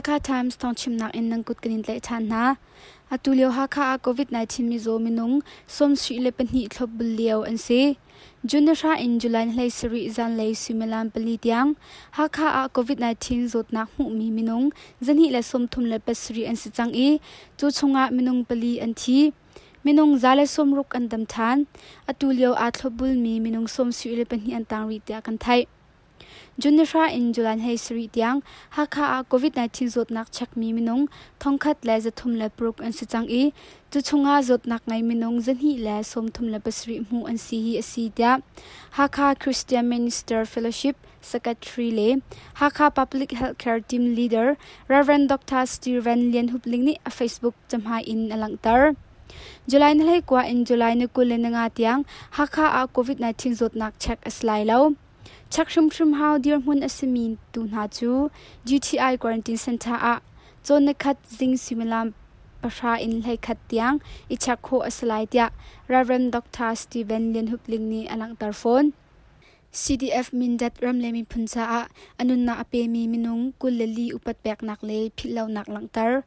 Hakha Times thawngchimnak in nan kut kan in tlaih ṭhan hna. Atu lio Hakha ah COVID-19 mizaw minung 72 thlopbul lio an si. June ni hra in July ni 17 zanlei suimilam 4 tiang Hakha ah COVID-19 zawtnak hmuhmi minung 237 an si cang i cu chungah minung pali an thi. Minung 160 an dam ṭhan. Atu lio aa thlopbulmi minung 72 an tang rih tiah kan theih. June ni hra in July 17 tiang Hakha ah COVID-19 zawtnak chekmi minung 1306 an si cang i cu chungah zawtnak ngei minung 237 hmuh an si hi a si tiah Hakha Christian Minister Fellowship Secretary le Hakha Public Healthcare Team Leader Rev. Dr. Steven Lian Hup Ling nih a Facebook cahmai in a langhter. July ni 19 in July ni 25 tiang Hakha ah COVID-19 zawtnak check a si lai lo. Chak hrimhrim hau dirhmun a simi tu hna cu GTI Quarantine Center ah cawn nikhat zing suimilam 10 in 11 tiang i check khawh a si lai tiah Rev. Dr. Steven Lian Hup Ling nih a langhter fawn. CDF Mindat ram le miphun caah a nunnak a pemi minung 24 upat peknak le philhlonak langhter.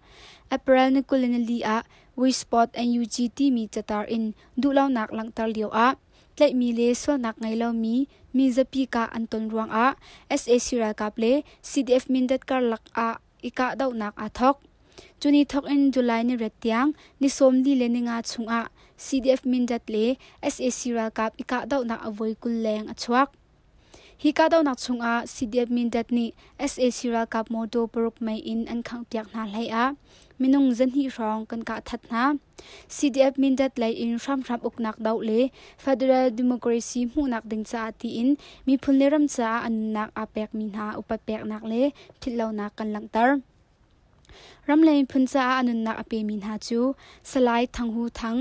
April ni 24 ah We Sport NUG timi catar in duhlonak langhter lio ah Tlaihmi le sualnak ngei lomi mi zapi kah an ton ruangah sac ralkap le CDF Mindat karlak ah i kahdohnak aa thawk. Cu ni thawk in July ni riat tiang ni 45 chungah CDF Mindat le sac ralkap i kahdohnak a voi 20 leng a chuak. Hi kahdohnak chungah CDF Mindat nih sac ralkap mawtaw paruk mei in an khanghpiak hna hlei ah minung 200 hrawng kan kahthat hna. CDF Mindat lei in hramhram uknak doh le Federal Democracy hmuhnak ding caah tiin miphun le ram caah a nunnak aa pekmi hna upat peknak le philhlonak kan langhter. Ram le miphun caah a nunnak a pemi hna cu Salai Thang Hu Thang,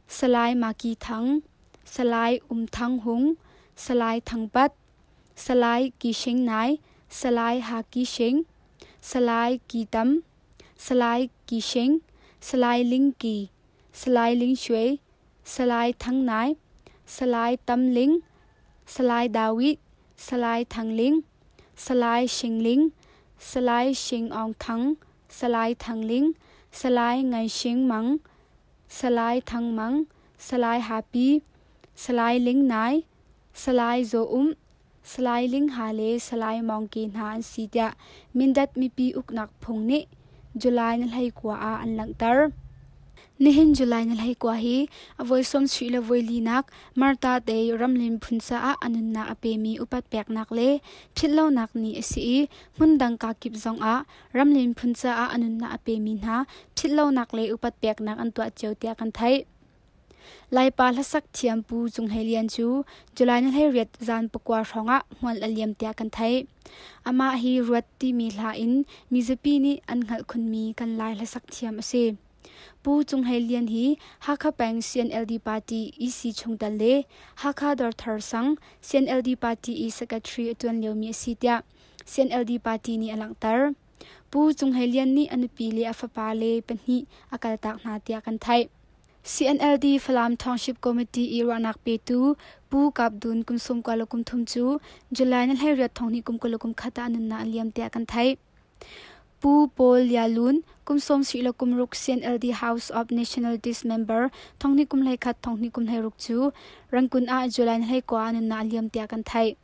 Salai Maki Thang, Salai Um Thang Hung, Salai Thang Pat, Salai Ki Shing Nai, Salai Ha Ki Shing, Salai Ki Tam, Salai Ki Shing, Salai Ling Ki, Salai Ling Shui, Salai Thang Nai, Salai Tam Ling, Salai Dawit, Salai Thang Ling, Salai Shing Ling, Salai Shing Aung Thang, Salai Thang Ling, Salai Ngai Shing Mang, Salai Thang Mang, Salai Happy, Salai Ling Nai, Salai Zaw Um, Salai Ling Ha le Salai Mawng Ke hna an si tiah Mindat mipi uknak phung nih July ni 19 ah an langhter. Nihin July ni 19 hi a voi 70 le voi linak Marta te ramlin phun caah a nunnak a pemi upat peknak le philhlonak ni a si i hmundang kakip zongah ramlin phun caah a nunnak a pemi hna philhlonak le upat peknak an tuah cio tiah kan theih. Laipa hlasak thiam Pu Cung Hlei Lian cu July ni 18 zan 9 hrawngah hmual a liam tiah kan theih. Amah hi Ruat timi hla in mizapi nih an hngalh khunmi kan Lai hlasak thiam a si. Pu Cung Hlei Lian hi Hakha peng CNLD party EC chungtel le Hakha Dawrthar sang CNLD party i secretary a ṭuan liomi a si tiah CNLD party nih a langhter. Pu Cung Hlei Lian nih a nupi le a fapa le pahnih a kaltak hna tiah kan theih. CNLD Falam Township Committee i ruahnak petu Pu Kap Dun kum 23 cu July ni 18 thong kum 21 ah nunnak a liam tiah kan theih. Pu Paul Lia Lun kum 66 CNLD House of Nationalities member thong kum 21 thong kum 16 cu Rangoon ah July ni 19 ah nunnak a liam tiah kan theih.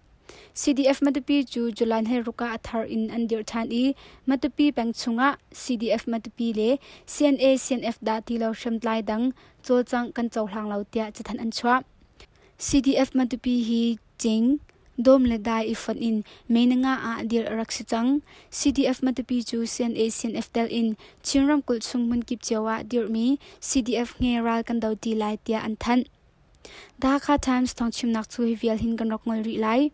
CDF Matupi cu July 16 ah a thar in an dirh ṭhan i Matupi peng chungah CDF Matupi le CNA CNF dah ti lo hriamtlai dang cawlcangh kan cohlang lo tiah cathanh an chuah. CDF Matupi hi Cing, Dawm le Dai i fonh in May ni nga ah dirh a rak si cang. CDF Matupi cu CNA CNF tel in Chin ramkulh chung hmunkip cio ah dirhmi CDF nge ral kan do ti lai tiah an thanh. The Hakha Times thawngchimnak cu hi vial hin kan rak ngol rih lai.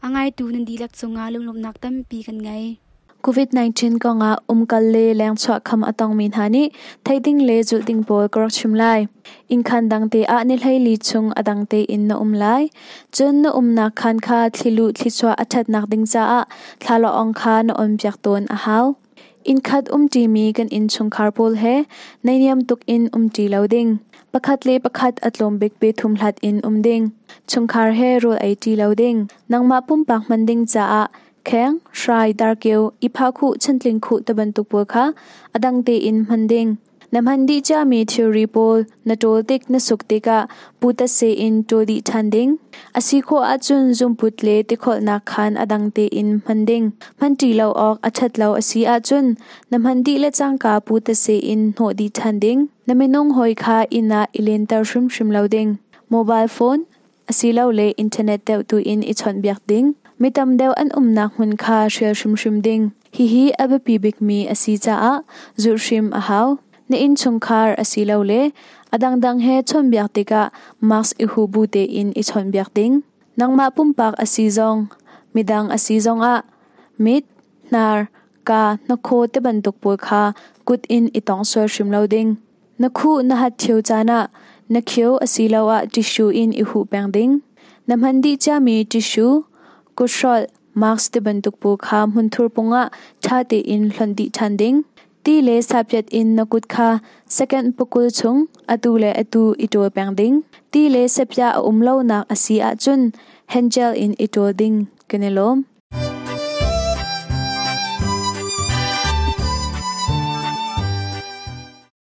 A ngaitu nan dihlak cungah lunglawmhnak tampi kan ngei. COVID-19 kongah umkal le lengchuah kham a tongmi hna nih theih ding le zulh ding pawl ka rak chim lai. Innkhan dangte ah ni 14 chung a dang tein na um lai. Cun na umnak khaan kha thliluh thlichuah a ṭhatnak ding caah thlalawng kha na on piak tawn a hau. Innkhat umṭimi kan innchungkhar pawl he naihniam tuk in umṭi lo ding. Pakhat le pakhat a tlawm bik pe thum hlat in um ding. Chungkhar he rawl eiṭi lo ding. Nangmah pumpak hman ding caah Kheng, hrai, darkeu, i phahkhuh, chantling khuh tibantuk pawl kha a dang tein hman ding. Na hman dih ciami thilri pawl na ṭawl tik na suk tikah putatse in ṭawl dih ṭhan ding. A si khawh ahcun zunput le tikholhnak khaan a dang tein hman ding. Hmanṭi lo awk a ṭhat lo a si ahcun na hman dih le cangka putatse in hnawh dih ṭhan ding. Na minung hawi kha inn ah i lenter hrimhrim lo ding. Mobile phone asilole internet deuh tu in i chawnhbiak ding. Mi tam deuh an umnak hmun kha hrial hrimhrim ding. Hihi a biapi bikmi a si caah zulh hrim a hau. Na innchungkhar asilole a dangdang he chawnhbiak tikah mask i huh bu tein i chawnhbiak ding. Nangmah pumpak a si zong, midang a si zongah mit, hnar, kaa, hnakhaw tibantuk pawl kha kut in i tawng sual hrim lo ding. Na khuh na hat ṭheo caan ah na khio asiloah tissue in i huh peng ding. Na hman dih ciami tissue, kuthrolh, mask tibantuk pawl kha hmunthur pung ah ṭha tein hlonh dih ṭhan ding. Ti le sapyat in na kut kha second pakul chung atu le atu i ṭawl peng ding. Ti le sepia a um lonak a si ahcun hand gel in i ṭawl ding. Kan i lawm.